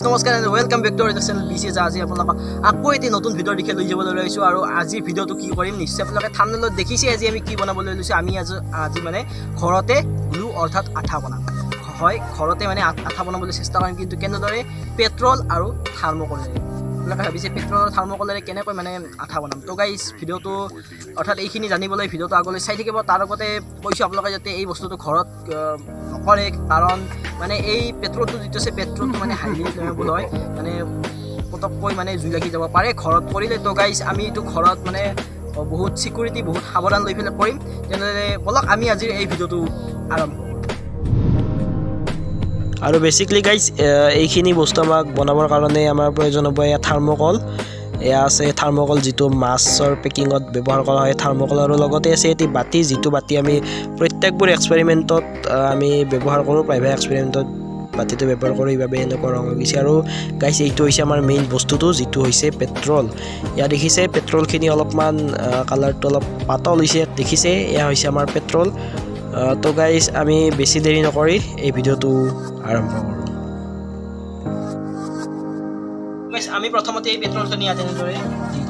নমস্কাৰ and welcome back to our channel B C. আজি আপোনালোকক আকৌ এটি নতুন ভিডিঅ'ৰ দিশে লৈ যাবলৈ লৈছোঁ। আৰু আজিৰ ভিডিঅ'টো কি কৰিম নিশ্চয় আপোনালোকে থাম্বনেইলত দেখিছে। আজি আমি কি বনাবলৈ লৈছোঁ? আমি আজি মানে ঘৰতে গ্লু অৰ্থাৎ আঠা বনাম। হয়, ঘৰতে মানে আঠা বনাবলৈ চেষ্টা কৰিম, কিন্তু কেনেদৰে? পেট্ৰল আৰু থাৰ্মকলেৰে। আপোনালোকে ভাবিছে পেট্ৰল আৰু থাৰ্মকলেৰে কেনেকৈ মানে আঠা বনাম? তো গাইজ, ভিডিঅ'টো অৰ্থাৎ এইখিনি জানিবলৈ ভিডিঅ'টো আগলৈ চাই থাকিব। তাৰ লগতে কৈছোঁ আপোনালোকে যাতে এই বস্তুটো ঘৰত নকৰে, কাৰণ মানে এই পেট্ৰলটো যিটো আছে, পেট্ৰলটো মানে হাইলি ফ্লেমেবল হয়, মানে পটককৈ মানে জুই লাগি যাব পাৰে ঘৰত কৰিলে। তো গাইজ, আমি এইটো ঘৰত মানে বহুত চিকিউৰিটি, বহুত সাৱধান লৈ পেলাই কৰিম। তেনেদৰে ব'লক, আমি আজিৰ এই ভিডিঅ'টো আৰম্ভ কৰোঁ। আৰু বেচিকলি গাইজ, এইখিনি বস্তু আমাক বনাবৰ কাৰণে আমাৰ প্ৰয়োজন হ'ব এয়া থাৰ্মকল। এয়া আছে থাৰ্মকল, যিটো মাছৰ পেকিঙত ব্যৱহাৰ কৰা হয় থাৰ্মকল। আৰু লগতে আছে এটি বাতি, যিটো বাতি আমি প্ৰত্যেকবোৰ এক্সপেৰিমেণ্টত আমি ব্যৱহাৰ কৰোঁ। প্ৰাইভেট এক্সপেৰিমেণ্টত বাতিটো ব্যৱহাৰ কৰোঁ, সেইবাবে এনেকুৱা ৰং হৈ গৈছে। আৰু গাইজ, এইটো হৈছে আমাৰ মেইন বস্তুটো, যিটো হৈছে পেট্ৰল। ইয়াত দেখিছে, পেট্ৰলখিনি অলপমান কালাৰটো অলপ পাতল হৈছে, দেখিছে। এয়া হৈছে আমাৰ পেট্ৰল। তো গাইজ, আমি বেছি দেৰি নকৰি এই ভিডিঅ'টো আৰম্ভ কৰোঁ। গাইজ, আমি প্ৰথমতে এই পেট্ৰলখিনি ইয়াত এনেদৰে দি দিম।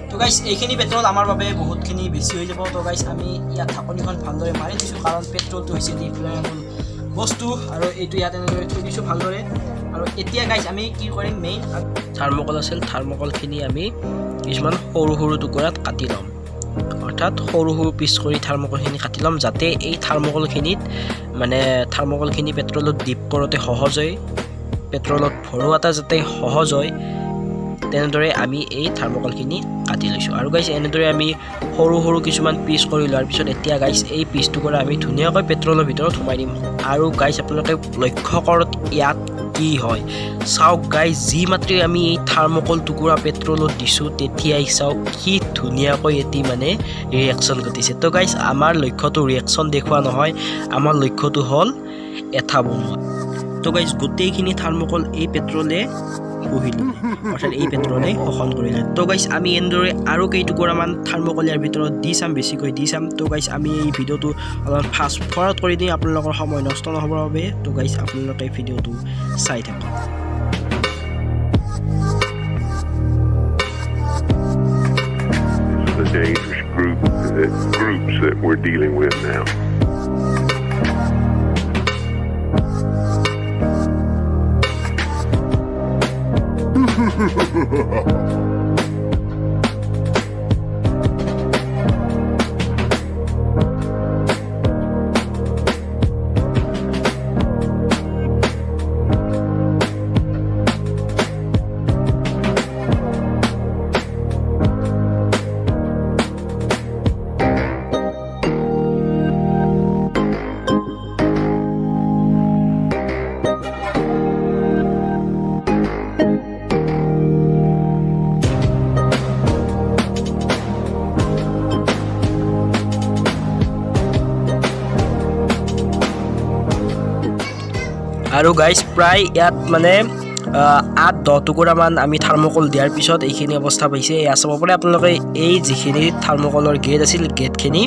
তো গাইজ, এইখিনি পেট্ৰল আমাৰ বাবে বহুতখিনি বেছি হৈ যাব। তো গাইজ, আমি ইয়াত ঢাকনিখন ভালদৰে মাৰি দিছোঁ, কাৰণ পেট্ৰলটো হৈছে এটি ফ্লেমেবল বস্তু। আৰু এইটো ইয়াত এনেদৰে থৈ দিছোঁ ভালদৰে। আৰু এতিয়া গাইজ, আমি কি কৰিম? মেইন থাৰ্মকল আছিল, থাৰ্মকলখিনি আমি কিছুমান সৰু সৰু টুকুৰাত কাটি ল'ম, অৰ্থাৎ সৰু সৰু পিচ কৰি থাৰ্মকলখিনি কাটি ল'ম, যাতে এই থাৰ্মকলখিনিত মানে থাৰ্মকলখিনি পেট্ৰলত ডিপ কৰোঁতে সহজ হয়, পেট্ৰলত ভৰোৱাটা যাতে সহজ হয়, তেনেদৰে আমি এই থাৰ্মকলখিনি কাটি লৈছোঁ। আৰু গাইজ, এনেদৰে আমি সৰু সৰু কিছুমান পিচ কৰি লোৱাৰ পিছত এতিয়া গাইজ, এই পিচ টুকুৰা আমি ধুনীয়াকৈ পেট্ৰলৰ ভিতৰত সোমাই দিম। আৰু গাইজ, আপোনালোকে লক্ষ্য কৰক ইয়াত কি হয়। চাওক গাইজ, যি মাত্ৰ আমি এই থাৰ্মকল টুকুৰা পেট্ৰলত দিছোঁ, তেতিয়াই চাওক কি ধুনীয়াকৈ এটি মানে ৰিয়েকশ্যন ঘটিছে। তো গাইজ, আমাৰ লক্ষ্যটো ৰিয়েকশ্যন দেখুওৱা নহয়, আমাৰ লক্ষ্যটো হ'ল এঠা বনোৱা। তো গাইজ, গোটেইখিনি থাৰ্মকল এই পেট্ৰলে শুহি ল'লে, অৰ্থাৎ এই পেট্ৰলে শোষণ কৰিলে। তো গাইজ, আমি এনেদৰে আৰু কেইটুকুৰামান থাৰ্মকল ইয়াৰ ভিতৰত দি চাম, বেছিকৈ দি চাম। তো গাইজ, আমি এই ভিডিঅ'টো অলপ ফাষ্ট ফৰৱাৰ্ড কৰি দিম আপোনালোকৰ সময় নষ্ট নহ'বৰ বাবে। তো গাইজ, আপোনালোকে ভিডিঅ'টো চাই থাকক। The dangerous groups that we're dealing with now. আৰু গাইজ, প্ৰায় ইয়াত মানে 8-10 টুকুৰামান আমি থাৰ্মকল দিয়াৰ পিছত এইখিনি অৱস্থা পাইছে। এয়া চাব পাৰে আপোনালোকে, এই যিখিনি থাৰ্মকলৰ গেট আছিল, গেটখিনি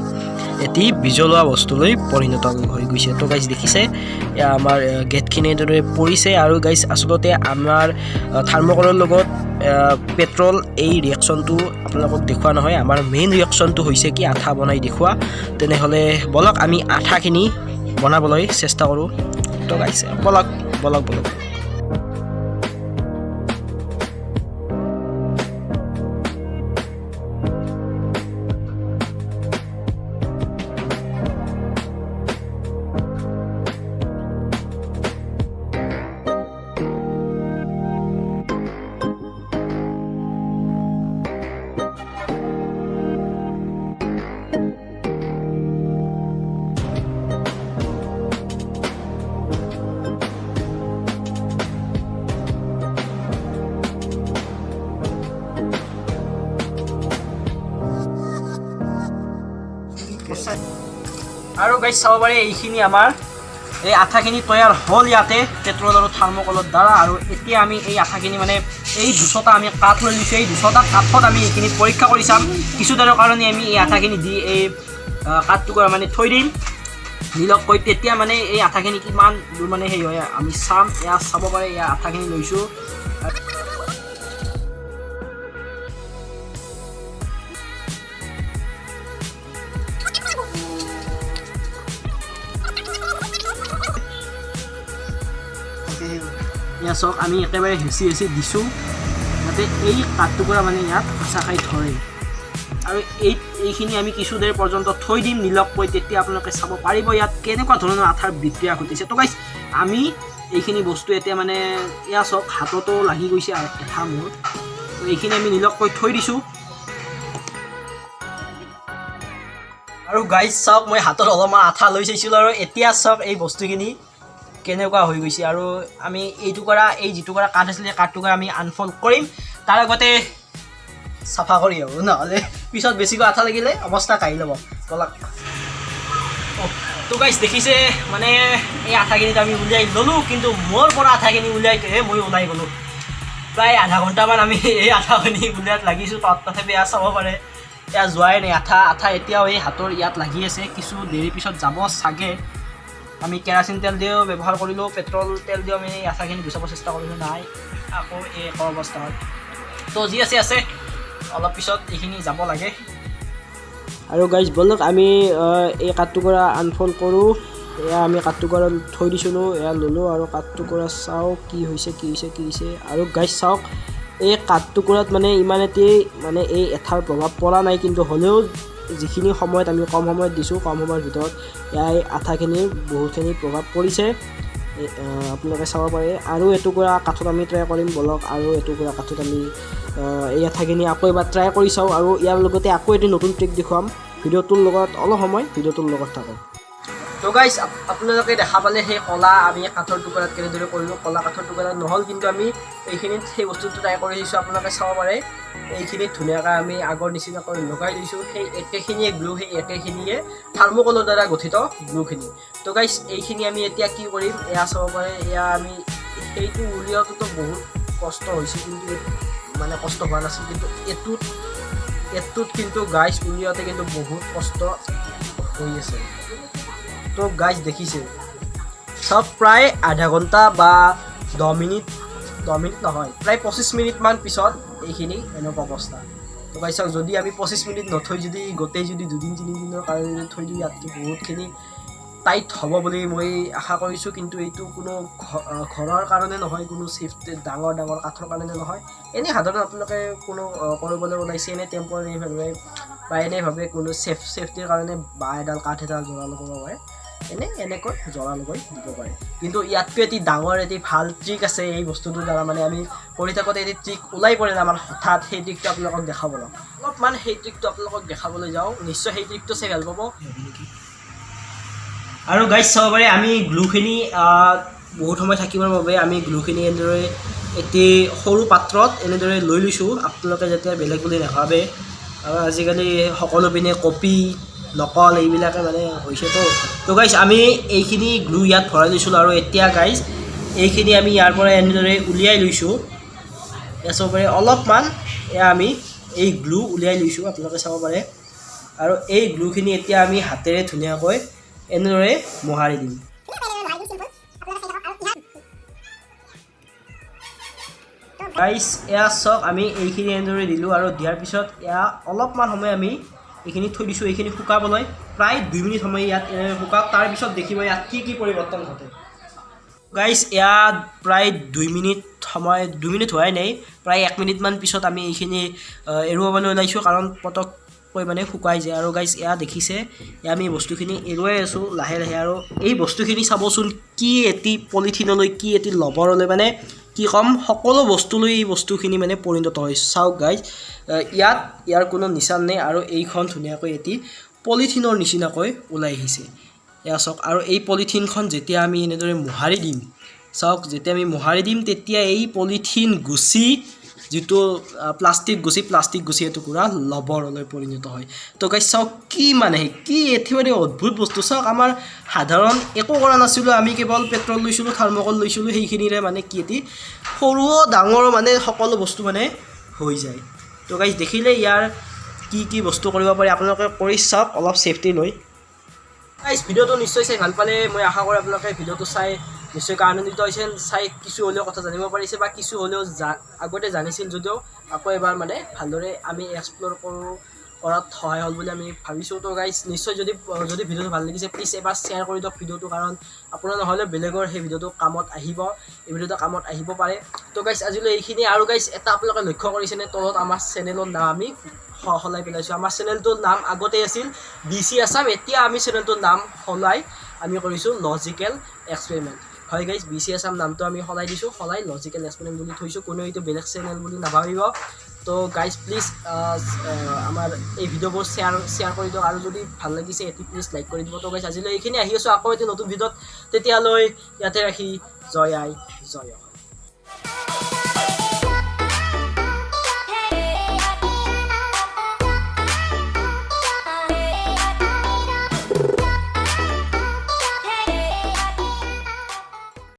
এটি বিজলোৱা বস্তুলৈ পৰিণত হৈ গৈছে। তো গাইজ, দেখিছে, এয়া আমাৰ গেটখিনি এইদৰে পৰিছে। আৰু গাইজ, আচলতে আমাৰ থাৰ্মকলৰ লগত পেট্ৰল এই ৰিয়েকশ্যনটো আপোনালোকক দেখুওৱা নহয়। আমাৰ মেইন ৰিয়েকশ্যনটো হৈছে কি আঠা বনাই দেখুওৱা। তেনেহ'লে ব'লক, আমি আঠাখিনি বনাবলৈ চেষ্টা কৰোঁ। তো গাইজ, ব'লক ব'লক ব'লক। আৰু গাইজ, চাব পাৰে, এইখিনি আমাৰ এই আঠাখিনি তৈয়াৰ হ'ল ইয়াতে পেট্ৰল আৰু থাৰ্মকলৰ দ্বাৰা। আৰু এতিয়া আমি এই আঠাখিনি মানে এই 200টা আমি কাঠ লৈ লৈছোঁ। এই 200টা কাঠত আমি এইখিনি পৰীক্ষা কৰি চাম। কিছু দেৰৰ কাৰণে আমি এই আঠাখিনি দি এই কাঠ টুকুৰা মানে থৈ দিম নিলগকৈ। তেতিয়া মানে এই আঠাখিনি কিমান দূৰ মানে সেই হয় আমি চাম। এয়া চাব পাৰে, এয়া আঠাখিনি লৈছোঁ। এয়া চাওক, আমি একেবাৰে হেঁচি হেঁচি দিছোঁ যাতে এই কাঠ টুকুৰা মানে ইয়াত আচা খাই ধৰে। আৰু এইখিনি আমি কিছু দেৰ পৰ্যন্ত থৈ দিম নিলগকৈ। তেতিয়া আপোনালোকে চাব পাৰিব ইয়াত কেনেকুৱা ধৰণৰ আঠাৰ বিক্ৰিয়া ঘটিছে। তো গাইজ, আমি এইখিনি বস্তু এতিয়া মানে এয়া চাওক, হাততো লাগি গৈছে আঠা মোৰ। তো এইখিনি আমি নিলগকৈ থৈ দিছোঁ। আৰু গাইজ চাওক, মই হাতত অলপমান আঠা লৈ চাইছিলোঁ আৰু এতিয়া চাওক এই বস্তুখিনি কেনেকুৱা হৈ গৈছে। আৰু আমি এইটুকুৰা, এই যিটুকুৰা কাঠ আছিলে, কাঠ টুকুৰা আমি আনফল্ড কৰিম। তাৰ আগতে চাফা কৰি আহোঁ, নহ'লে পিছত বেছিকৈ আঠা লাগিলে অৱস্থা কাঢ়ি ল'ব। ব'লক। তো গাইজ দেখিছে, মানে এই আঠাখিনিত আমি উলিয়াই ল'লোঁ, কিন্তু মোৰ পৰা আঠাখিনি উলিয়াইহে মই ওলাই গ'লোঁ। প্ৰায় আধা ঘণ্টামান আমি এই আঠাখিনি উলিয়াত লাগিছোঁ। তাত তথাপি এয়া চাব পাৰে, এয়া যোৱাই নাই আঠা। আঠা এতিয়াও এই হাতৰ ইয়াত লাগি আছে। কিছু দেৰি পিছত যাব চাগে। আমি কেৰাচিন তেল দিও ব্যৱহাৰ কৰিলোঁ, পেট্ৰল তেল দিও আমি এই আঠাখিনি গুচাব চেষ্টা কৰিলোঁ, নাই, আকৌ এই একে অৱস্থা হয়। তো যি আছে আছে, অলপ পিছত এইখিনি যাব লাগে। আৰু গাইজ ব'লক, আমি এই কাঠটুকুৰা আনফল্ড কৰোঁ। এয়া আমি কাঠটুকুৰা থৈ দিছিলোঁ, এয়া ল'লোঁ আৰু কাঠটুকুৰা চাওঁ কি হৈছে, কি হৈছে, কি হৈছে। আৰু গাইজ চাওক, এই কাঠটুকুৰাত মানে ইমান এটি মানে এই এঠাৰ প্ৰভাৱ পৰা নাই, কিন্তু হ'লেও যিখিনি সময়ত আমি কম সময়ত দিছোঁ, কম সময়ৰ ভিতৰত ইয়াৰ আঠাখিনিৰ বহুতখিনি প্ৰভাৱ পৰিছে। আপোনালোকে চাব পাৰে। আৰু এটুকুৰা কাঠত আমি ট্ৰাই কৰিম। ব'লক, আৰু এটুকুৰা কাঠত আমি এই আঠাখিনি আকৌ এবাৰ ট্ৰাই কৰি চাওঁ আৰু ইয়াৰ লগতে আকৌ এটি নতুন ট্ৰিক দেখুৱাম। ভিডিঅ'টোৰ লগত অলপ সময় ভিডিঅ'টোৰ লগত থাকক। তো গাইজ, আপোনালোকে দেখা পালে সেই কলা আমি কাঠৰ টুকুৰাত কেনেদৰে কৰিলোঁ। কলা কাঠৰ টুকুৰাত নহ'ল, কিন্তু আমি এইখিনিত সেই বস্তুটো ট্ৰাই কৰি দিছোঁ। আপোনালোকে চাব পাৰে, এইখিনিত ধুনীয়াকৈ আমি আগৰ নিচিনাকৈ লগাই দিছোঁ সেই একেখিনিয়ে গ্লু, সেই একেখিনিয়ে থাৰ্মকলৰ দ্বাৰা গঠিত গ্লুখিনি। তো গাইজ, এইখিনি আমি এতিয়া কি কৰিম? এয়া চাব পাৰে, এয়া আমি সেইটো উলিয়াওঁতেতো বহুত কষ্ট হৈছে, কিন্তু মানে কষ্ট হোৱা নাছিল, কিন্তু এইটোত এইটোত কিন্তু গাইজ উলিয়াওঁতে কিন্তু বহুত কষ্ট হৈ আছে। তো গাইজ দেখিছে, চব প্ৰায় আধা ঘণ্টা বা 10 মিনিট, 10 মিনিট নহয়, প্ৰায় 25 মিনিটমান পিছত এইখিনি এনেকুৱা অৱস্থা। তো গাইজ চাওক, যদি আমি 25 মিনিট নথৈ যদি গোটেই যদি দুদিন তিনিদিনৰ কাৰণে যদি থৈ দিওঁ, ইয়াতকৈ বহুতখিনি টাইট হ'ব বুলি মই আশা কৰিছোঁ। কিন্তু এইটো কোনো ঘৰৰ কাৰণে নহয়, কোনো চেফটি ডাঙৰ ডাঙৰ কাঠৰ কাৰণে নহয়। এনেই সাধাৰণ আপোনালোকে কোনো কৰিবলৈ ওলাইছে, এনেই টেম্পৰাৰীভাৱে বা এনেইভাৱে কোনো ছেফটিৰ কাৰণে বাঁহ এডাল কাঠ এডাল জোৰা লগাব পাৰে, এনেই এনেকৈ জোৰা লগাই দিব পাৰে। কিন্তু ইয়াতকৈ এটি ডাঙৰ এটি ভাল ট্ৰিক আছে। এই বস্তুটোৰ দ্বাৰা মানে আমি কৰি থাকোঁতে এটি ট্ৰিক ওলাই পৰিলে আমাৰ হঠাৎ, সেই ট্ৰিকটো আপোনালোকক দেখাব অলপমান, সেই ট্ৰিকটো আপোনালোকক দেখাবলৈ যাওঁ। নিশ্চয় সেই ট্ৰিকটো চাই ভাল পাব। আৰু গাইজ চাব পাৰে, আমি গ্লুখিনি বহুত সময় থাকিবৰ বাবে আমি গ্লুখিনি এনেদৰে এটি সৰু পাত্ৰত এনেদৰে লৈ লৈছোঁ। আপোনালোকে যাতে বেলেগ বুলি নাভাবে আৰু আজিকালি সকলো পিনে কপি নকল এইবিলাকে মানে হৈছেতো। তো গাইজ, আমি এইখিনি গ্লু ইয়াত ভৰাই লৈছিলোঁ আৰু এতিয়া গাইজ এইখিনি আমি ইয়াৰ পৰা এনেদৰে উলিয়াই লৈছোঁ। এয়া চাব পাৰে, অলপমান এয়া আমি এই গ্লু উলিয়াই লৈছোঁ, আপোনালোকে চাব পাৰে। আৰু এই গ্লুখিনি এতিয়া আমি হাতেৰে ধুনীয়াকৈ এনেদৰে মোহাৰি দিম। গাইজ এয়া চাওক, আমি এইখিনি এনেদৰে দিলোঁ আৰু দিয়াৰ পিছত এয়া অলপমান সময় আমি এইখিনি থৈ দিছোঁ এইখিনি শুকাবলৈ। প্ৰায় 2 মিনিট সময় ইয়াত এনেদৰে শুকাওক, তাৰপিছত দেখিব ইয়াত কি কি পৰিৱৰ্তন ঘটে। গাইজ ইয়াত প্ৰায় 2 মিনিট সময়, 2 মিনিট হোৱাই নাই, প্ৰায় 1 মিনিটমান পিছত আমি এইখিনি এৰুৱাবলৈ ওলাইছোঁ, কাৰণ পটককৈ মানে শুকাই যায়। আৰু গাইজ এয়া দেখিছে, এয়া আমি বস্তুখিনি এৰুৱাই আছোঁ লাহে লাহে। আৰু এই বস্তুখিনি চাবচোন, কি এটি পলিথিনলৈ, কি এটি লবৰলৈ, মানে কি ক'ম, সকলো বস্তুলৈ এই বস্তুখিনি মানে পৰিণত হয়। চাওক গাইজ, ইয়াত ইয়াৰ কোনো নিচান নাই আৰু এইখন ধুনীয়াকৈ এটি পলিথিনৰ নিচিনাকৈ ওলাই আহিছে। এয়া চাওক, আৰু এই পলিথিনখন যেতিয়া আমি এনেদৰে মোহাৰি দিম, চাওক, যেতিয়া আমি মোহাৰি দিম তেতিয়া এই পলিথিন গুচি যিটো প্লাষ্টিক গুচি, প্লাষ্টিক গুচি এটুকুৰা লবৰলৈ পৰিণত হয়। তো গাইজ, চাওক কি মানে কি একেবাৰে অদ্ভুত বস্তু। চাওক, আমাৰ সাধাৰণ একো কৰা নাছিলোঁ আমি, কেৱল পেট্ৰল লৈছিলোঁ, থাৰ্মকল লৈছিলোঁ, সেইখিনিৰে মানে কি এটি সৰুও ডাঙৰো মানে সকলো বস্তু মানে হৈ যায়। তো গাইজ, দেখিলে ইয়াৰ কি কি বস্তু কৰিব পাৰি। আপোনালোকে কৰি চাওক অলপ ছেফটি লৈ। গাইজ, ভিডিঅ'টো নিশ্চয় চাই ভাল পালে। মই আশা কৰোঁ আপোনালোকে ভিডিঅ'টো চাই নিশ্চয়কৈ আনন্দিত হৈছে, চাই কিছু হ'লেও কথা জানিব পাৰিছে বা কিছু হ'লেও আগতে জানিছিল যদিও আকৌ এবাৰ মানে ভালদৰে আমি এক্সপ্ল'ৰ কৰোঁ কৰাত সহায় হ'ল বুলি আমি ভাবিছোঁ। তো গাইজ, নিশ্চয় যদি যদি ভিডিঅ'টো ভাল লাগিছে, প্লিজ এবাৰ শ্বেয়াৰ কৰি দিয়ক ভিডিঅ'টো, কাৰণ আপোনাৰ নহ'লে বেলেগৰ সেই ভিডিঅ'টো কামত আহিব, এই ভিডিঅ'টো কামত আহিব পাৰে। তো গাইজ, আজিলৈ এইখিনি। আৰু গাইজ, এটা আপোনালোকে লক্ষ্য কৰিছেনে? তলত আমাৰ চেনেলৰ নাম আমি সলাই পেলাইছোঁ। আমাৰ চেনেলটোৰ নাম আগতে আছিল বি চি আছাম। এতিয়া আমি চেনেলটোৰ নাম সলাই আমি কৰিছোঁ লজিকেল এক্সপেৰিমেণ্ট। হয় গাইজ, বি চি আছাম নামটো আমি সলাই দিছোঁ, সলাই লজিকেল এক্সপেৰিমেণ্ট বুলি থৈছোঁ। কোনেও এইটো বেলেগ চেনেল বুলি নাভাবিব। তো গাইজ, প্লিজ আমাৰ এই ভিডিঅ'বোৰ শ্বেয়াৰ শ্বেয়াৰ কৰি দিয়ক আৰু যদি ভাল লাগিছে এটি প্লিজ লাইক কৰি দিব। তো গাইজ, আজিলৈ এইখিনি। আহি আছোঁ আকৌ এটি নতুন ভিডিঅ'ত। তেতিয়ালৈ ইয়াতে ৰাখি। জয় আই, জয় অসম।